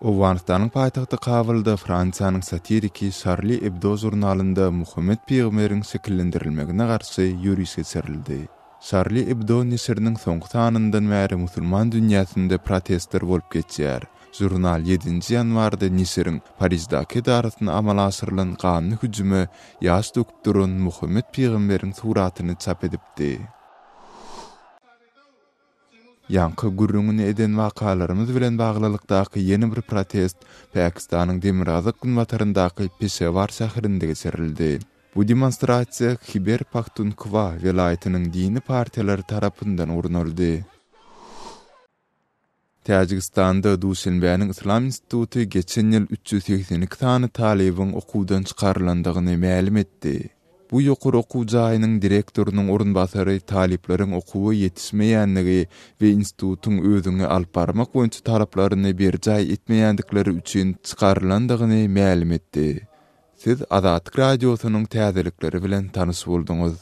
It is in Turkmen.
Owganystanyň paýtagty Kabulda Fransiýanyň satiriki Şarli Ebdo žurnalynda Muhammet pygamberiň şekillendirilmegine garşy ýöriş geçirildi. Şarli Ebdo neşiriniň soňky sanyndan bäri musulman dünýäsinde protestler bolup geçýär. Žurnal ýedinji ýanwarda neşiriň Pariždäki edarasyna amala aşyrylan ganly hüjüme ýaş döküp duran Muhammet pygamberiň suratyny çap edipdi. Ýaňky gürrüňini eden wakalarymyz bilen baglylykdaky ýene bir protest Pakistanyň demirgazyk-günbataryndaky Peşewar şäherinde geçirildi. Bu demonstrasiýa Hiber-Pahtunkwa welaýatynyň dini partiýalary tarapyndan gurnaldy. Täjigistanda Duşenbäniň Yslam instituty geçen ýyl 382 sany talybyň okuwdan çykarylandygyny mälim etdi. Bu ýokary okuw jaýynyň direktorynyň orunbasary talyplaryň okuwa ýetişmeýändigi we institutyň özüňi alyp barmak boýunça talaplaryny berjaý etmeýändikleri üçin çykarylandygyny mälim etdi. Siz Azatlyk Radiosynyň täzelikleri bilen tanyş bolduňyz.